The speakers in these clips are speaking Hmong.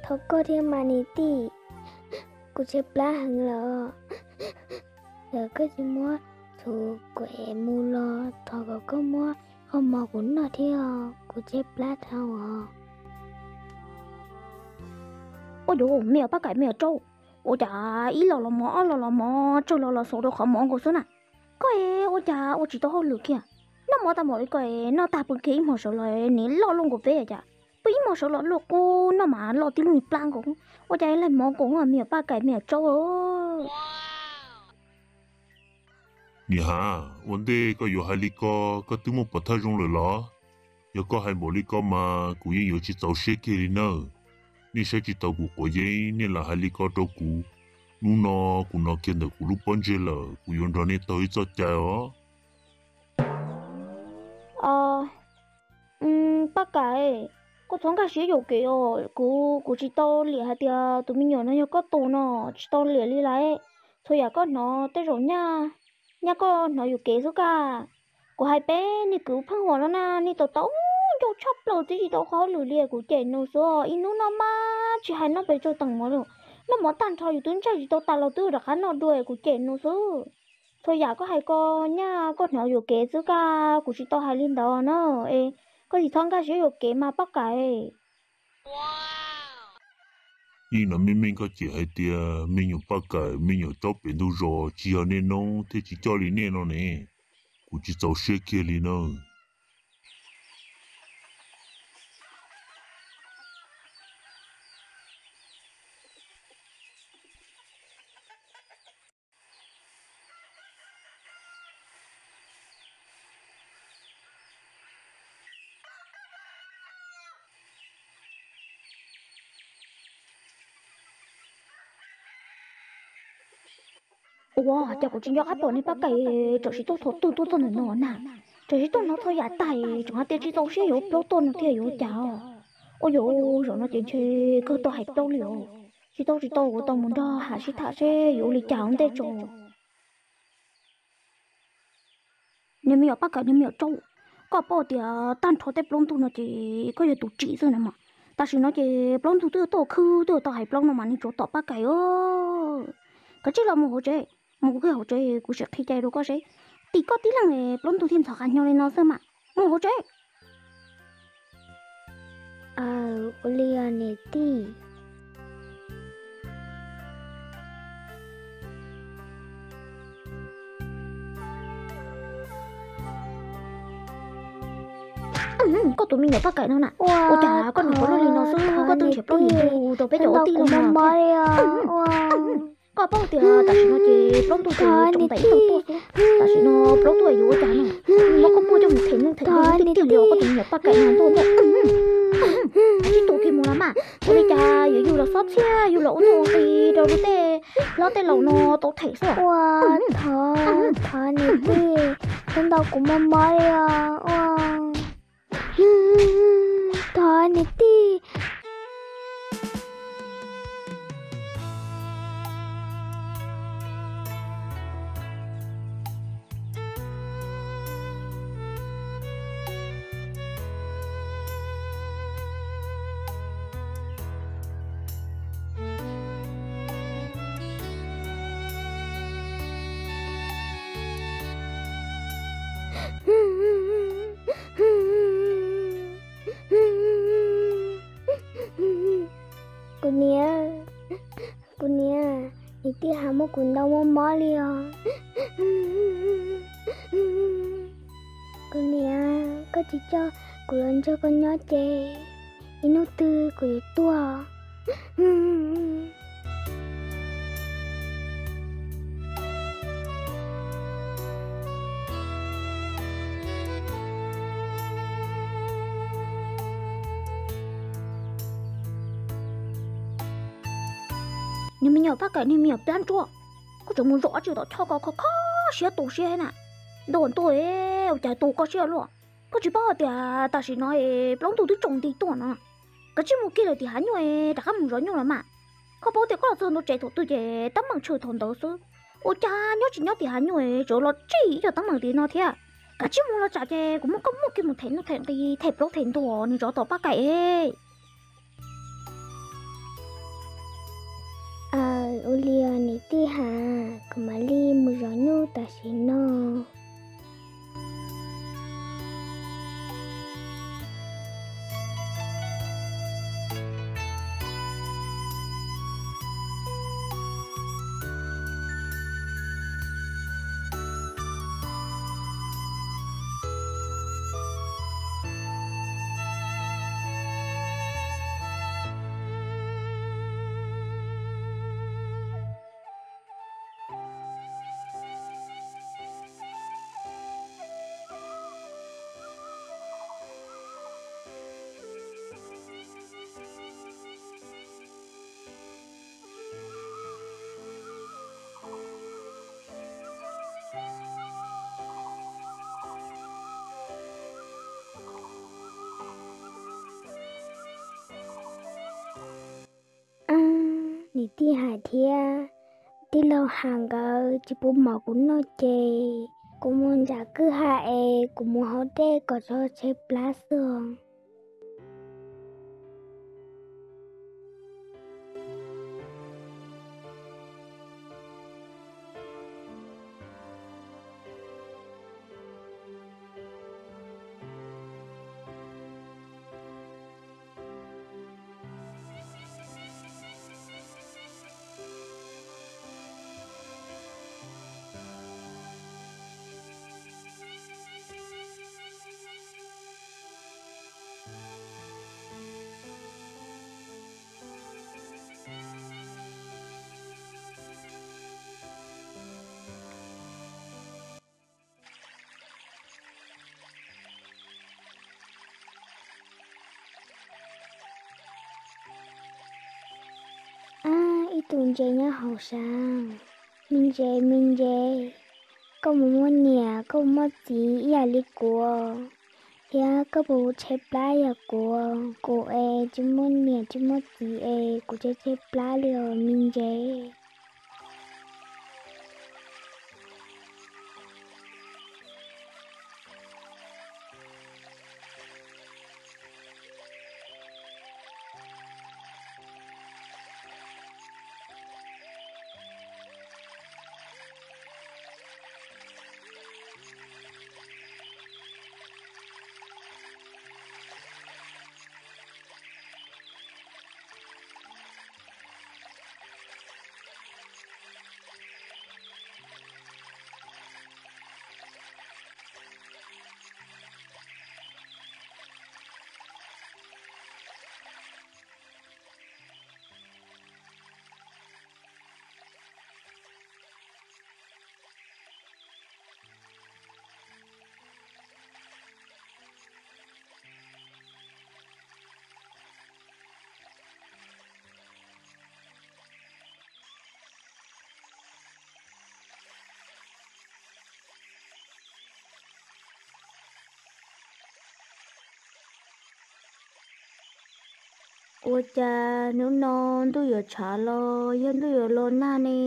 Thov koj thiab mas niam tij, kuv tshaib plab heev lawm. Yog koj tsis muab txhuv kuem mus los thov kom koj muab kho mov kuv noj thiab, kuv tshaib plab dhau os. Ua yuav me nyuam Paj Kaim me nyuam Tsau, ua cas ib los los mov, ob los los mov, tsawg los los xauv rau qhov mov nkaus xwb na. Koj es ua cas ua tsis tau hauj lwm kiag? Noj mov tag npaum li koj es noj tag pw kiag ib hmos sawv los niam loj luaj nkaus peb cas, pw ib hmos sawv los luaj qub noj mas loj tib lub plab nkaus. Ua cas laig mov nkaus me nyuam Paj Kaim me nyuam Tsau? Niam Hav, ua ntej koj yuav hais li ko, koj twb muaj pov thawj zoo lawm los? Yog koj hais npaum li ko mas kuv yeej yuav tsis txaus siab kiag li nawb. Nej saib tsis taus kuv quav yeeb, nej lam hais li ko rau kuv. Hnub no kuv hnov kiag ntawm kuv lub pob ntseg lawm, kuv yuav nrog nej taug ib txoj cai os. Paj Kaim, koj txhob nkag siab yuam kev os. Kuv, kuv tsis tau liam hais tias tus me nyuam no yog koj tus no, tsis tau liam li lawm. Txhua yam koj hnov tej zaum nyaj, nyaj koj hnov yuam kev xwb kaj. Kuv hais peb niag kwv pheej hais no na, nej tau tau ncauj tshaj plaws tib tsis tau qhov hauj lwm li, kuv cem nws xwb. Ib hnub noj mas tsis hais noj pes tsawg teem mov li, noj mov tag nrho yus twb ntsaig tsis tau tas los twb rov qab noj dua, kuv cem nws xwb. Txhua yam koj hais ko nyaj koj hnov yuam kev xwb kaj, kuv tsis tau hais li ntawd na. Es koj tsis txhob nkag siab yuam kev mas Paj Kaim. Yeej hnov meej meej koj cem hais tias me nyuam Paj Kaim me nyuam Tsau pem ntug zos tsis yog nej noob thiaj tsis coj li nej no ne. Kuv tsis txaus siab kiag li na. Ua cas kuv tsis nco qab pom niag Paj Kaim, tsam sim tuaj thaum twg tuaj txog ntawm no na. Tsam sim tuaj hnov txhua yam tag, tseem hais tias tsis txaus siab yuav plaub tuaj no thiab yuav cas. Ua yog zaum no ces ntshe kawg tau hais plaub li os. Tsis tau tsis tau kuv tau mus nrog Ham sib tham seb yuav ua li cas ua ntej tso. Niag me nyuam Paj Kaim niag me nyuam Tsau, koj paub tias tag nrho tej plaub ntug no ces koj yog tus tsim xwb na mas. Tam sim no ces plaub ntug twb tuaj khwb twb tau hais plaub no mas nws tsuas tom Paj Kaim. Kav tsij los mus hauv tsev, mus kuv kiag hauv tsev kuv sim qhia cai rau koj seb, tim koj tib leeg plaub ntug thiaj ntxhov qab nyo li no xwb mas. Mus hauv tsev. Aw, ua li os niam tij. Koj tus me nyuam Paj Kaim no na, ua cas koj nim puas luaj li no xwb, koj twb nrhiav plaub niam ntug rau peb cov ua tij los mas. Koj paub tias tam sim no ces plaub ntug ces tsoom ntais ib tog tuaj xwb. Tam sim no plaub tuaj yuav ua cas no, muab koj muaj coj mus them neeg them ntiag tiag li os koj tus me nyuam Paj Kaim no ntuj ntuj. Tsis tuaj kiag mus los mas, ua li cas yuav yug los xob txhiab yug los ua nuj ua nqi rau lub tej hlob tej laus no tau them xwb. Ua, thov, thov niam tij, thov ntau kuv mob mob li os. Ua, thov niam tij. Kuv niam, kuv niam, niam tij Ham muab kuv ntaus mob mob li os. Kuv niam, koj tsis coj kuv los nrog koj nyob ces ib hnub twg kuv yuav tuag. Niag me nyuam Paj Kaim niag me nyuam plab ntsuab, koj tseem mus zaum dab tsi tom choj ko kho kho siab tu siab na. Ntuj ntuj, ua cas tu koj siab luaj. Koj tsis paub hais tias tam sim no es plaub ntug twb tsaus nti tuaj no. Kav tsij mus kiag lawm tim hav nyuj es rov qab mus zov nyuj los mas. Koj paub tias koj los txog ntua tsev thaum twg ces teeb meem tshwm thaum ntawd xwb. Ua cas nyob tsis nyob tim hav nyuj es tseem los tsij ib co teeb meem tim no thiab. Kav tsij mus los tsam ces kuv muab koj muab kiag mus them nuj them nqi them plaub them ntug nws zov tom Paj Kaim. Ua li os niam tij Has, kuv mam li mus zov nyuj tam sim no. Ab, niam tij Has thiab tij laug Has nkawd tsis pub mov kuv noj ces kuv mus nram kwj ha es kuv mus hau dej kom tso tshaib plab xwb os. Ab, ib tug ntses nyob hauv sav. Me ntses, me ntses, koj puas muaj niam, koj puas muaj txiv ib yam li kuv, thiab koj puas tshaib plab yam kuv? Kuv es tsis muaj niam tsis muaj txiv es kuv tshaib tshaib plab li os me ntses. Ua cas hnub no ntuj yuav tshav los yog ntuj yuav los nag ne?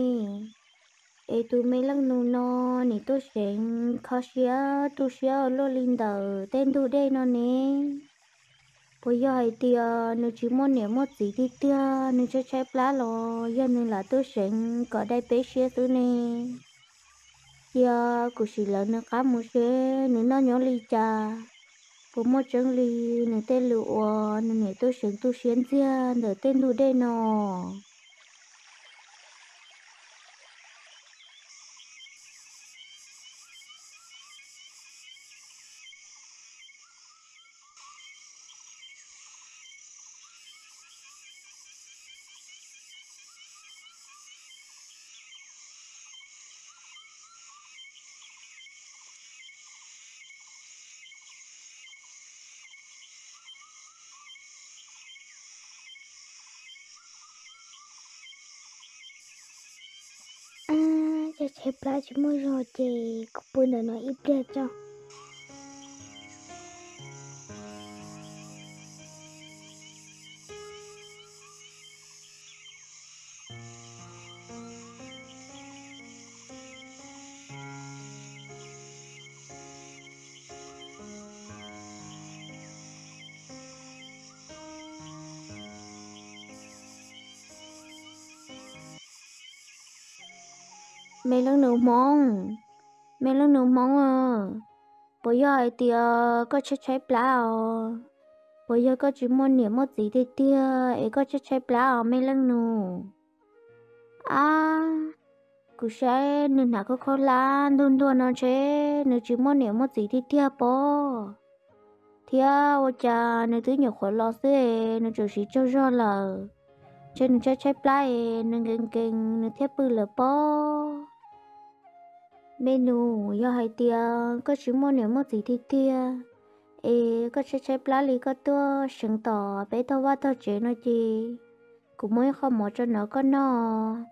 Es tus me leej nus no nim tuaj seev kho siab tu siab ua luaj li ntawm tej ntug dej no ne? Puas yog hais tias nws tsis muaj niam muaj txiv tiag tiag, nws tshaib tshaib plab los yog nws lam tuaj seev kom dai peb siab xwb ne? Cia kuv sim lawv nws qab mus seb nws noj nyob li cas, puas muaj tseeb li nws tej lus uas nws niam tuaj seev tu siab ntxiag ntawm tej ntug dej no. Ab, yog tshaib plab tsis muaj zog ces kuv pw ntawm no ib pliag tso. Me leej nus Hmoob, me leej nus Hmoob, puas yog hais tias koj tshaib tshaib plab os? Puas yog koj tsis muaj niam muaj txiv tiag tiag es koj tshaib tshaib plab os me leej nus? Ab, kuv saib nws hnav khaub khaub hlab ntuag ntuag no ntshe nws tsis muaj niam muaj txiv tiag tiag pob. Thiab ua cas nws twb nyuam qhuav los xwb es nws tseem siv tsaug zog lawm. Ntshe nws tshaib tshaib plab es nws nkees nkees nws thiaj pw lawm pob. Me nus, yog hais tias koj tsis muaj niam muaj txiv tiag tiag es koj tshaib tshaib plab li koj tuaj seev tom peb tog vaj tog tsev no ces kuv muab ib qho mov tso nrog koj noj.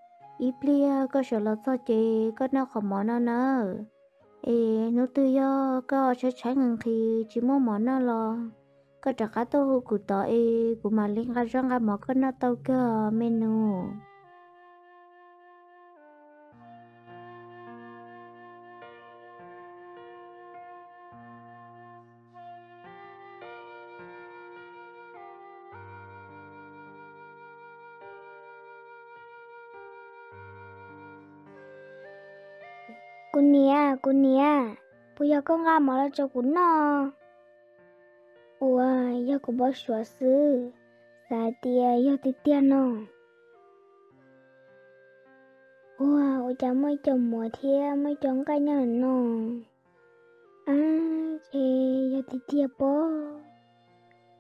Ib pliag koj sawv los txog ces koj noj qhov mov no nawb. Es hnub twg yog koj tshaib tshaib nqhis nqhis tsis muaj mov noj los koj rov qab tuaj hu kuv tod es kuv mam li nqa zaub nqa mov koj noj tau kawg me nus. Kuv niam, kuv niam, puas yog koj nqa mov los rau kuv noj? Ua, yog kuv npau suav xwb, xav hais tias yog tiag tiag no. Ua, ua cas muaj ib co mov thiab muaj ib co nqaij nyob no? Ab, ces yog tiag tiag pob.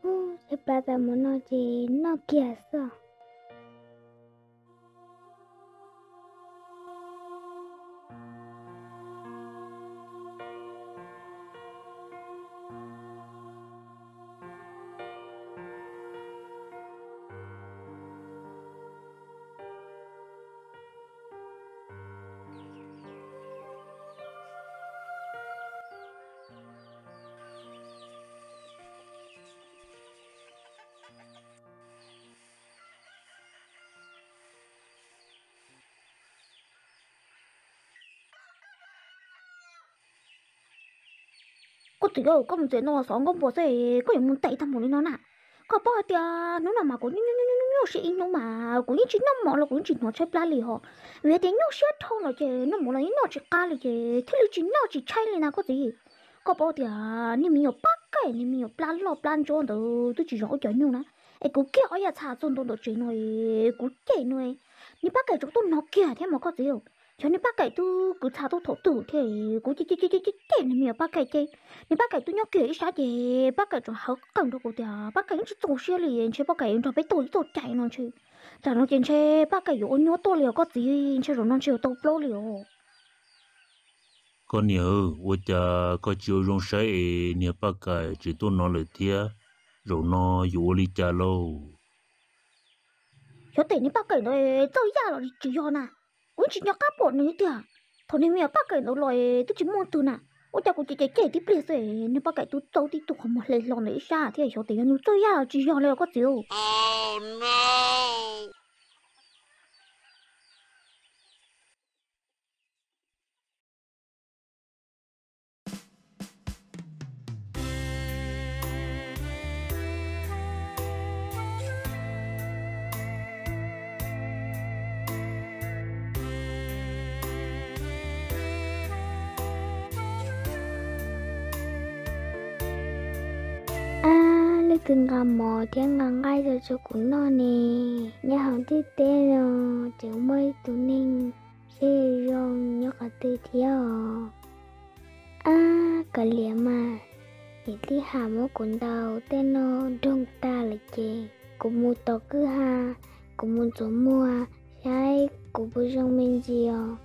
Ub, tshaib plab tas mus no ces noj kiag xwb. Koj txiv, koj mus txiav ntoo los xov nkauj npua xwb koj yuav mus ntev tag npaum li no na. Koj paub hais tias hnub no mas kuv nyuaj nyuaj siab ib hnub mas kuv yeej tsis noj mov los kuv yeej tsis hnov tshaib plab li hos. Vim tias nyuaj siab dhau los ces noj mov los yeej noj tsis qab li ces thiaj li tsis noj tsis tshaib li na koj txiv. Koj paub tias niag me nyuam pab kaim, niag me nyuam plab loj plab ntsuab ntawd twb tsis zoo ua cov nyuj na. Es kuv kiag ob yam txha txog ntua ntawm tsev no, kuv cem nws, niag pab kaim tseem tuaj hnov kiag thiab mas koj txiv. Xyov niag pab kaim twb kwv txha tuaj thaum twg thiab, kuv cem cem cem cem niag me nyuam pab kaim ces niag pab kaim twb nyob kiag ib sab ces pab kaim tseem hawv qawm nrog kuv tias pab kaim yeej tsis txaus siab li, ntshe pab kaim yuav nrog peb tuaj ib tuaj cai no ntshe. Tsam no ces ntshe pab kaim yuav ua nyuaj tuaj li os koj txiv, ntshe zaum no ntshe yuav tau plaub li os. Koj niam, ua cas koj tsis ua zoo saib es niag pab kaim tseem tuaj no lawm thiab, zaum no yuav ua li cas lauj? Xyov tes niag pab kaim ntawd txawj yaj los tsis yog na, kuv yeej tsis nco qab pom nws tiag. Thaum niag me nyuam pab kaim ntawd los twb tsis muaj twg na, ua cas kuv cem cem cem tib pliag xwb niag pab kaim twb txaub tib tug qhov muag hle hlo ntawm ib sab thiab, xyov tes yog nws txawj yaj los tsis yog li os koj txiv. Ab, leej twg nqa mov thiab nqa nqaij rau rau kuv noj ne? Nyob hauv ntiaj teb no tseem muaj ib tug neeg siab zoo nyob qhov twg thiab os? Ab, kav liam mas, niam tij Ham muab kuv ntaus tej no doog tag lawm ces kuv mus tom kwj ha, kuv mus ntxuav muag saib kuv puas zoo me ntsis os.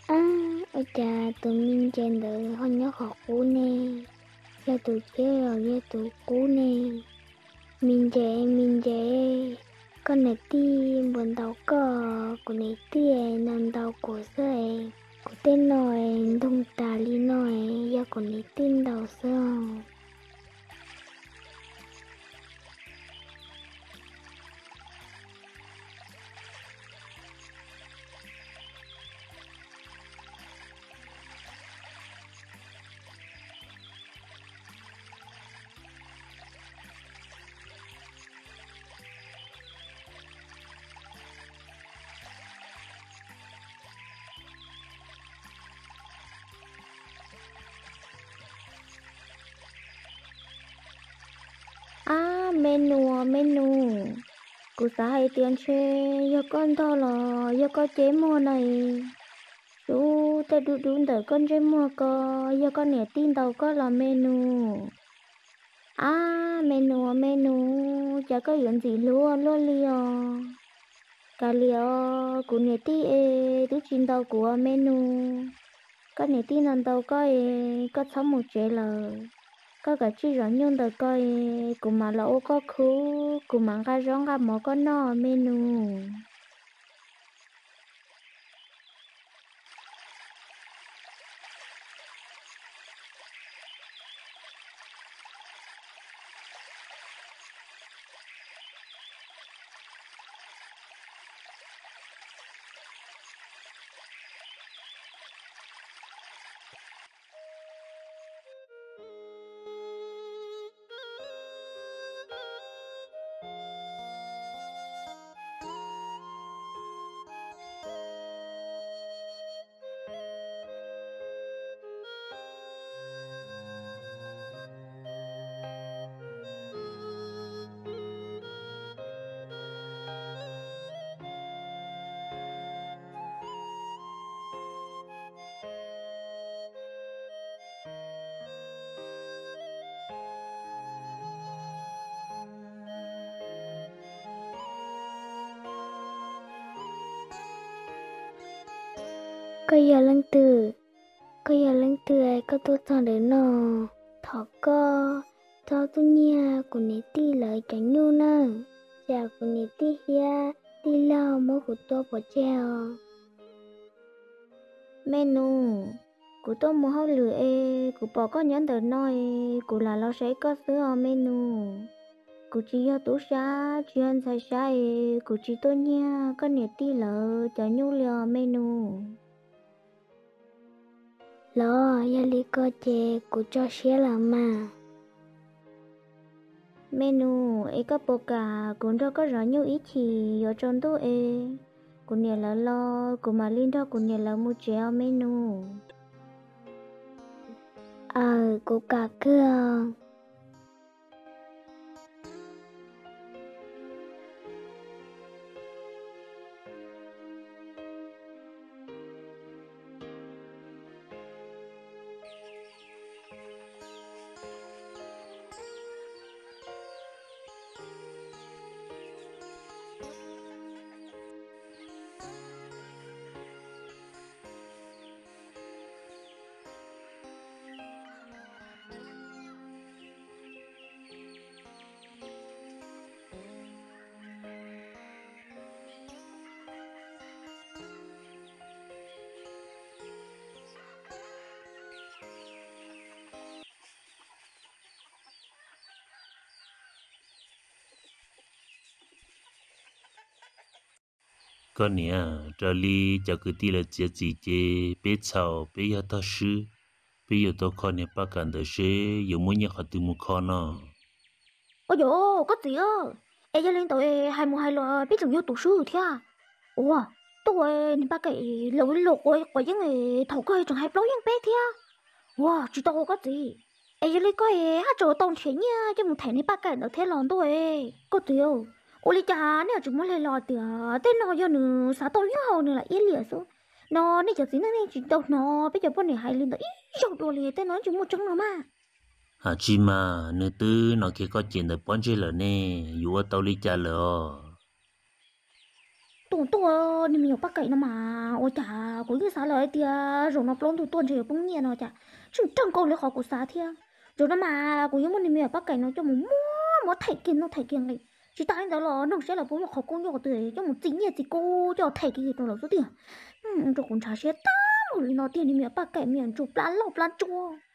Ab, ua cas tus me ntses ntawd ho nyob qhov qub ne? Yog tus cev los yog tus kub ne? Me ntses, me ntses, koj niam tij puas ntaus koj? Kuv niam tij ntaus ntaus kuv xwb es, kuv tej no ntoog tas li no es yog kuv niam tij ntaus xwb os. Ab, me nus, me nus, kuv xav hais tias ntshe yog koj ntog los yog koj cev muag no es, sub tej dub dub ntawm koj ntsej muag ko yog koj niam tij ntaus koj los me nus? Ab, me nus, me nus, cas koj yuav ntxim hlub luaj li os? Kav liam os, kuv niam tij es twb tsis ntaus kuv os me nus. Koj niam tij ntaus ntaus koj es koj txhob mus tsev lawm. Koj kav tsij zov nyuj ntawm ko es kuv mam los ua koj khub, kuv mam nqa zaub nqa mov koj noj me nus. Koj yog leej twg? Koj yog leej twg es koj tuaj txog ntawm no? Thov koj txhob tuaj nyiag kuv niam tij lawv cov nyuj nawb, tsam kuv niam tij thiab tij laug muab kuv tua pov tseg os. Me nus, kuv tuaj mus hauj lwm es kuv pom koj nyob ntawm no es kuv lam los saib koj xwb os me nus. Kuv tsis yog tub sab tsis yog ntxhais sab es kuv tsis tuaj nyiag koj niam tij lawv cov nyuj li os me nus. Los yog li ko ces kuv tso siab lawm mas. Me nus, es koj puas kam kuv nrog koj zov nyuj ib chim yuav tsaus ntuj es kuv niam lawv los kuv mam li nrog kuv niam lawv mus tsev os me nus? Aws, kuv kam kawg. Koj niam, raws li cov kwv tij lawv txiav txim ces peb txhaum, peb yog tog swb, peb yuav tau kho niag Paj Kaim ntawd seb yuav muaj nyiaj qhov twg mus kho no. Ua yog koj txiv, es yog li ntawd hais mus hais los peb tseem yog tus swb thiab. Ua, tuaj niag Paj Kaim los quav yeeb thaum koj tseem hais plaub yeeb peb thiab. Ua, tsis tau koj txiv, es yog li koj haj tseem tau nrhiav nyiaj coj mus them niag Paj Kaim ntawd thiab los ntuj. Koj txiv, ua li cas nej tsis muab hle los tias tej no yog nws xav tau nyiaj haus nws lam iab liam xwb no? Nej cov txiv neej nej tsis tau hnov peb cov poj niam hais li ntawd ib zaug dua li, tej no tsis muaj tseeb no mas. Hais tsis mas, nws twb no kiag koj cem ntawm pob ntseg lawm ne, yuav ua tau li cas lawm os? Tuaj tuaj, niag me nyuam Paj Kaim no mas ua cas kuv yeej xav lawm hais tias zaum no plaub ntug tuaj ntshe yuav poob nyiaj no cas tseem raug nkaus li qhov kuv xav thiab. Ntsuag no mas kuv yuav muab niag me nyuam paj kaim no coj mus muab muab them kiag nuj them kiag nqis, tsis tas li ntawd los nug seb lawv puas muaj qhov koob nyob qhov twg coj mus txi nyiaj txi kub coj them kiag rau lawv xwb tiag. Ntsuag kuv ntshav siab tag npaum li no tiag, niag me nyuam paj kaim me nyuam ntsuag plab lauj plab ntsuag.